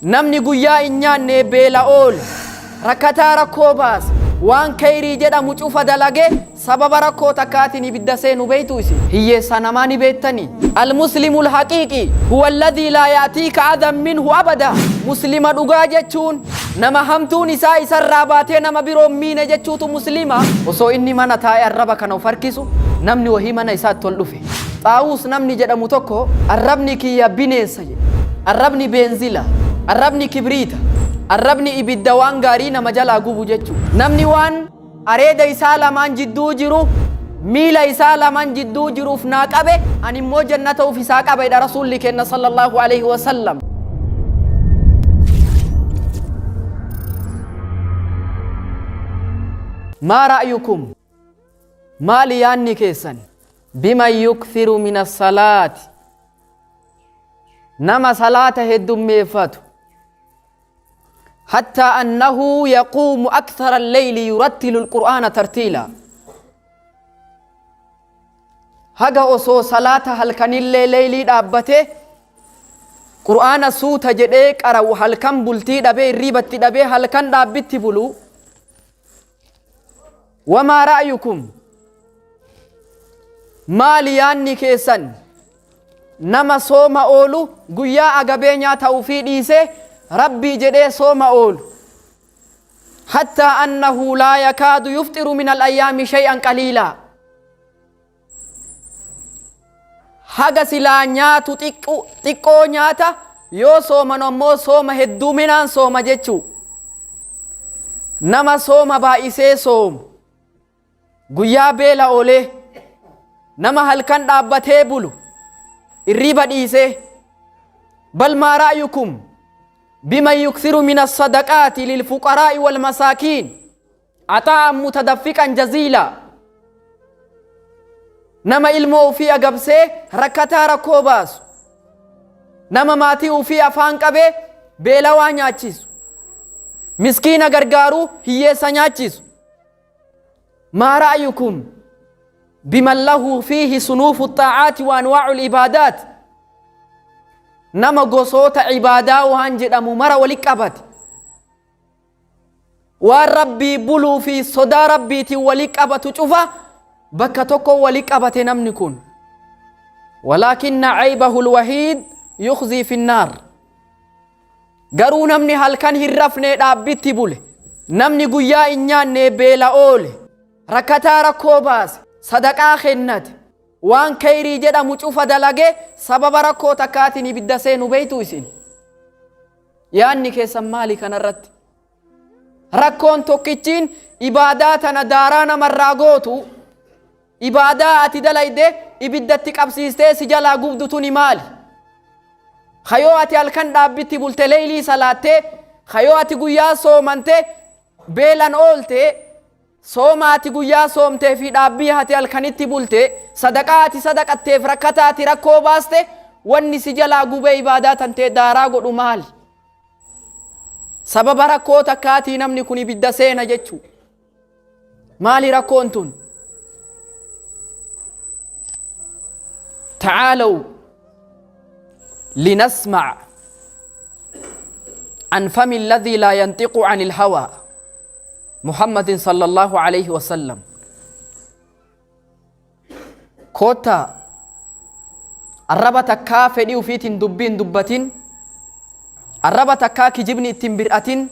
Namni guyyaa hin nyaanne beela oole, rakkataa rakkoo baase, waan keyrii jedhamu cufa dalage sababa rakkoo takkaatiin ibidda seenu beeytuu isin? Hiyyeessa namaa ni beektanii? Al-muslimul haqiiqi huwa alladhii laa ya'tiika adhan minhu abada. Muslima dhugaa jechuun nama hamtuun isaa isarraa baatee nama biroo hin miine jechuutu muslima. Osoo inni mana taa'ee arraba kana of harkisu namni wahii mana isaatti ol dhufe. Xaawuus namni jedhamu tokko arrabni kiyya bineensa jedhe. Arrabni beenzila. Arrabni kibriita. Arrabni ibidda waan gaarii nama jalaa gubu jechuudha. Namni waan areeda isaa lamaan jidduu jiru miila isaa lamaan jidduu jiruuf naa qabe ani immoo jannata uf isaa qaba jedha Rasuulli keenna sallallahu alaihi wasallam. Maa ra'yukum? Maali yaanni keessan? Biman yukthiru min as-salaati. Nama salaata heddummeeffatu. Hattaa annahu yaquumu akthara al-layli yurattilu al-Qur'aana tartiila. Haga osoo salaata halkanillee leeylii dhaabbatee Qur'aana suuta jedhee qara'u halkan bultii dhabee hirriibatti dhabee halkan dhaabbitti bulu. Wamaa ra'yukum? Maali yaanni keessan? Nama sooma oolu guyyaa agabee nyaata ufii dhiisee Rabbii jedhee sooma oolu. Hattaa annahu laa yakaadu yufxiru min al-ayyaami shay'an qaliilaa. Haga silaa nyaatu xiqqoo nyaata yoo soomanu ammoo sooma hedduuminaan sooma jechuu. Nama sooma baay'isee soomu. Guyyaa beela oolee nama halkan dhaabbatee bulu irriiba dhiisee bal maa ra'yukum biman yukthiru min as-sadaqaati lilfuqaraa'i wal masaakiin axaa'an mutadaffiqan jaziila nama ilmoo ufii agabsee rakkataa rakkoo baasu nama maatii ufii afaan qabee beelawaa nyaachisu miskiina gargaaruu hiyyeessa nyaachisu. Maa ra'yukum biman lahu fiihi sunuufu xaa'aati wa anwaa'ul ibaadaat. Nama gosoota ibaadaa waan jedhamu mara wali qabate. Waan Rabbii buluu fi sodaa Rabbiitiin wali qabatu cufa bakka tokko wali qabate namni kun. Walaakinna caybahu lwahiid yukhzii fi nnaar. Garuu namni halkan hin rafnee dhaabbitti bule, namni guyyaa hin nyaannee beela oole, rakkataa rakkoo baase, sadaqaa kennate, waan keyrii jedhamu cufa dalage sababa rakkoo takkaatiin ibidda seenu beeytuu isin? Yaanni keessan maali kanarratti? Rakkoon tokkichiin ibaadaa tana daaraa namarraa gootu, ibaadaa ati dalayde ibiddatti qabsiistee si jalaa gubdu tuni maali? Kayoo ati halkan dhaabbitti bulte leeylii salaattee, kayoo ati guyyaa soomante beelan oolte, sooma ati guyyaa soomtee fi dhaabbii ati halkanitti bulte, sadaqaa ati sadaqatteef rakkataa ati rakkoo baaste, wanni si jalaa gubee ibaadaa tantee daaraa godhu maali? Sababa rakkoo takkaatii namni kun ibidda seena jechuu. Maali rakkoon tun? Tacaalaw linasmac an fami alladhii laa yanxiqu an ilhawaa Muhammadin sallallahu alayhi wasallam. Koottaa arraba takkaa fedhii ufiitiin dubbii hin dubbatin, arraba takkaa kijibni itti hin bir'atin,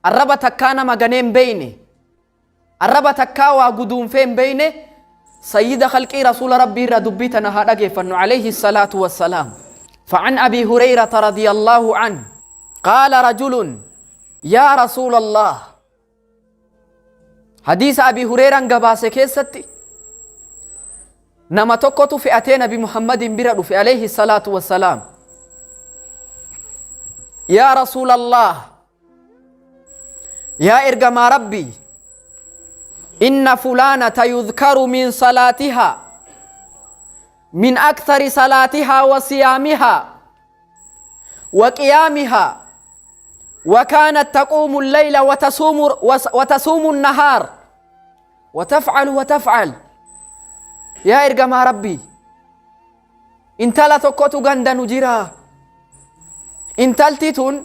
arraba takkaa nama ganee hin beeyne, arraba takkaa waa guduunfee hin beeyne, sayyida khalqii rasuula rabbii irraa dubbii tana haa dhageeffannu alayhi salaatu wassalaam. فعن أبي هريرة رضي الله عنه قال رجل يا رسول الله Hadiisa Abii Hureeraan gabaase keessatti nama tokkotu fe'atee Nabi Muhammadiin bira dhufe alayhi salaatu wassalaam. Yaa Rasuulallah, yaa ergamaa Rabbii, inna fulaanata yudhkaru min salaatihaa min akthari salaatihaa wa siyaamihaa wa qiyaamihaa وكانت تقوم الليل وتصوم النهار وتفعل وتفعل يا إرجما ربي intala tokkotu ganda nu jira. Intalti tun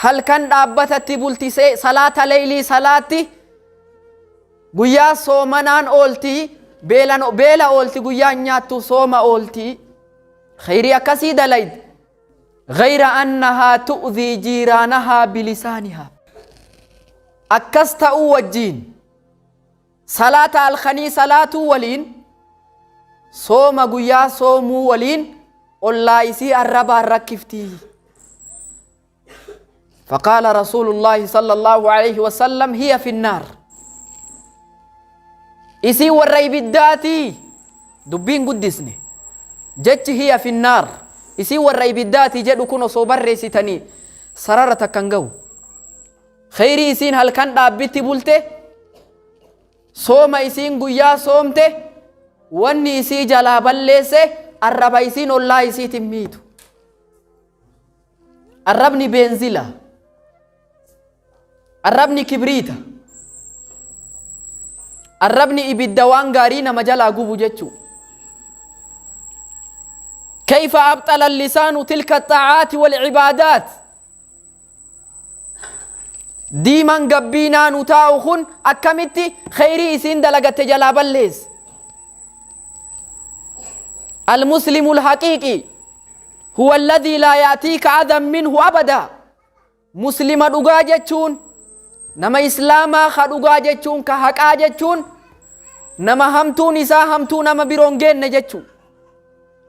halkan dhaabbatatti bulti, salaata leeylii salaatti, guyyaa soomanaan oolti, beela oolti, guyyaan nyaattu, sooma oolti, khayrii akkasii dalayd. غير أنها تؤذي جيرانها بلسانها. Akkas ta'uu wajjiin, salaata halkanii salaatuu waliin, sooma guyyaa soomuu waliin, ollaa isii arrabaan rakkiftii. فقال رسول الله صلى الله عليه وسلم: هي في النار. Isii warra ibiddaati. Dubbiin guddisne jechi "هي في النار", isii warra ibiddaati jedhu kun osoo barreessitanii sarara takkan gahu. Kheyrii isiin halkan dhaabbitti bulte, sooma isiin guyyaa soomte, wanni isii jalaa balleesse arraba isiin ollaa isiitin miitu. Arrabni beenzila, arrabni kibriita, arrabni ibidda waan gaarii nama jalaa gubu jechuu. كيف أبطل اللسان تلك الطاعات والعبادات؟ Diiman gabbiinaa nu taa'u kun akkamitti kheyrii isiin dalagatte jalaa balleesse? المسلم الحقيقي هو الذي لا يأتيك أذى منه أبدا. Muslima dhugaa jechuun, nama islaamaa ka dhugaa jechuun, ka haqaa jechuun, nama hamtuun isaa hamtuu nama biroon geenne jechuu,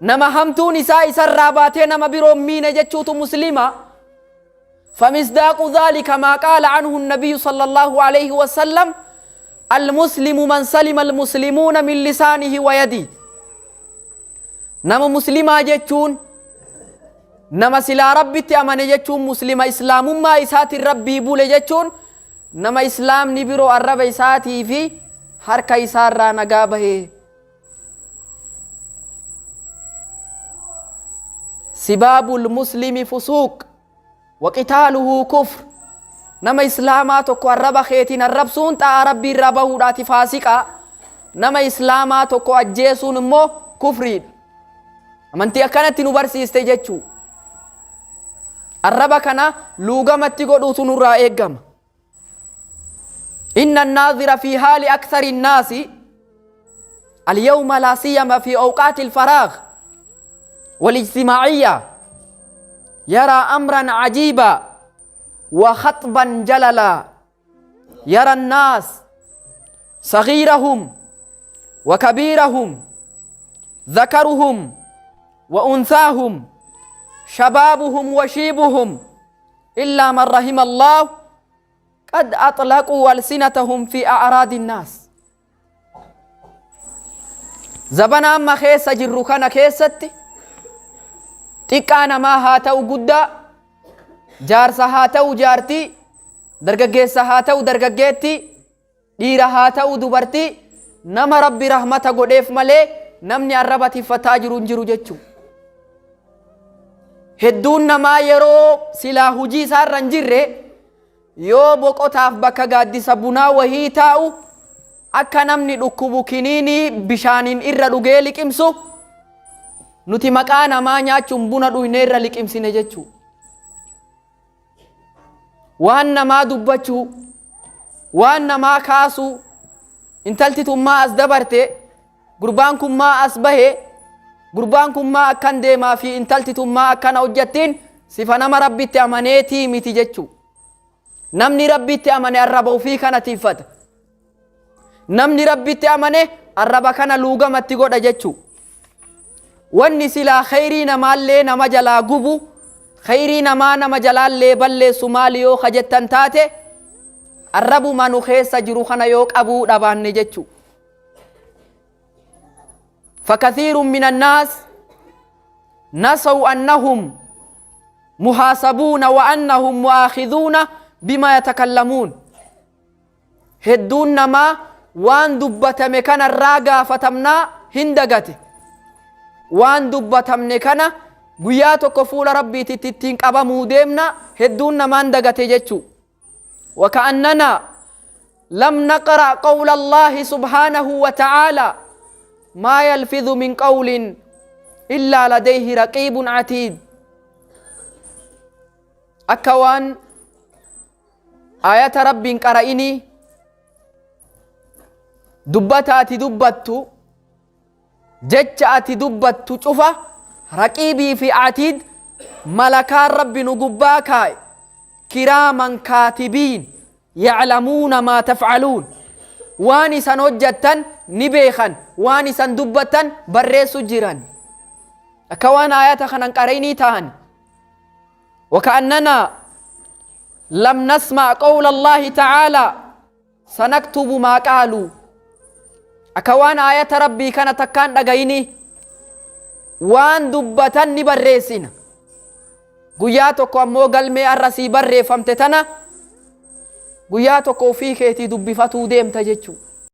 nama hamtuun isaa isarraa baatee nama biroon miine jechuutu muslima. فمصداق ذلك ما قال عنه النبي صلى الله عليه وسلم: المسلم من سلم المسلمون من لسانه ويده. Nama muslimaa jechuun, nama silaa Rabbitti amane jechuun, muslima islaamummaa isaatiin Rabbii bule jechuun, nama islaamni biroo arraba isaatii fi harka isaarraa nagaa bahee. سباب المسلم فسوق وقتاله كفر. Nama islaamaa tokko arraba keetiin arrabsuun xa'a Rabbii irraa bahuudhaati, faasiqa. Nama islaamaa tokko ajjeesuun immoo kufriidha. Amantii akkanatti nu barsiiste jechuu. Arraba kana luugamatti godhuutu nurraa eeggama. إن الناظر في حال أكثر الناس اليوم، لا سيما في أوقات الفراغ والاجتماعية، يرى أمرا عجيبا وخطبا جللا. يرى الناس صغيرهم وكبيرهم، ذكرهم وأنثاهم، شبابهم وشيبهم، إلا من رحم الله، قد أطلقوا ألسنتهم في أعراض الناس. Zabana amma keessa jirru kana keessatti, xiqqaa namaa haa ta'u guddaa, jaarsa haa ta'u jaartii, dargaggeessa haa ta'u dargaggeettii, dhiira haa ta'u dubartii, nama Rabbi rahmata godheef malee namni arraba tiffataa jiru hin jiru jechuu. Hedduun namaa yeroo silaa hujii isaarra hin jirre, yoo boqotaaf bakka gaaddisa bunaa wahii taa'u, akka namni dhukkubu kiniinii bishaaniin irra dhugee liqimsu, nuti maqaa namaa nyaachuun buna dhugnee irra liqimsine jechuu. Waan namaa dubbachuu, waan namaa kaasuu, intalti tun maa as dabarte, gurbaan kun maa as bahe, gurbaan kun maa akkan deemaa fi intalti tun maa akkana hojjettiin, sifa nama Rabbitti amaneetii miti jechuu. Namni Rabbitti amane arraba ofii kana tiiffata. Namni Rabbitti amane arraba kana luugamatti godha jechuu. Wanni silaa khayrii namaallee nama jalaa gubu, khayrii namaa nama jalaallee balleessu maali yoo kajettan taate, arrabuma nu keessa jiru kana yoo qabuu dhabaanne jechuu. فكثير من الناس نسوا أنهم محاسبون وأنهم مؤاخذون بما يتكلمون. Hedduun namaa waan dubbatame kana irraa gaafatamnaa hin dagate. Waan dubbatamne kana guyyaa tokko fuula Rabbiititti ittiin qabamuu deemna hedduun namaan dagate jechuu. وكأننا لم نقرأ قول الله سبحانه وتعالى: ما يلفظ من قول إلا لديه رقيب عتيد. Akka waan ayata Rabbiin qara'inii, dubbata ati dubbattu, jecha ati dubbattu cufa raqiibii fi atiid malakaan Rabbi nu gubbaa kaa'e, kiraaman kaatibiin ya'lamuuna maa taf'aluun, waan isan hojjattan ni beekan, waan isan dubbattan barreessu jiran. Akka waan ayata kanan qara'inii ta'an. وكأننا لم نسمع قول الله تعالى سنكتب ما قالوا. Akka waan aayata Rabbii kana takkaan dhagayini, waan dubbatan ni barreessina. Guyyaa tokko ammoo galmee arra sii barreeffamte tana guyyaa tokko ofii keetii dubbifatuu deemta jechuu.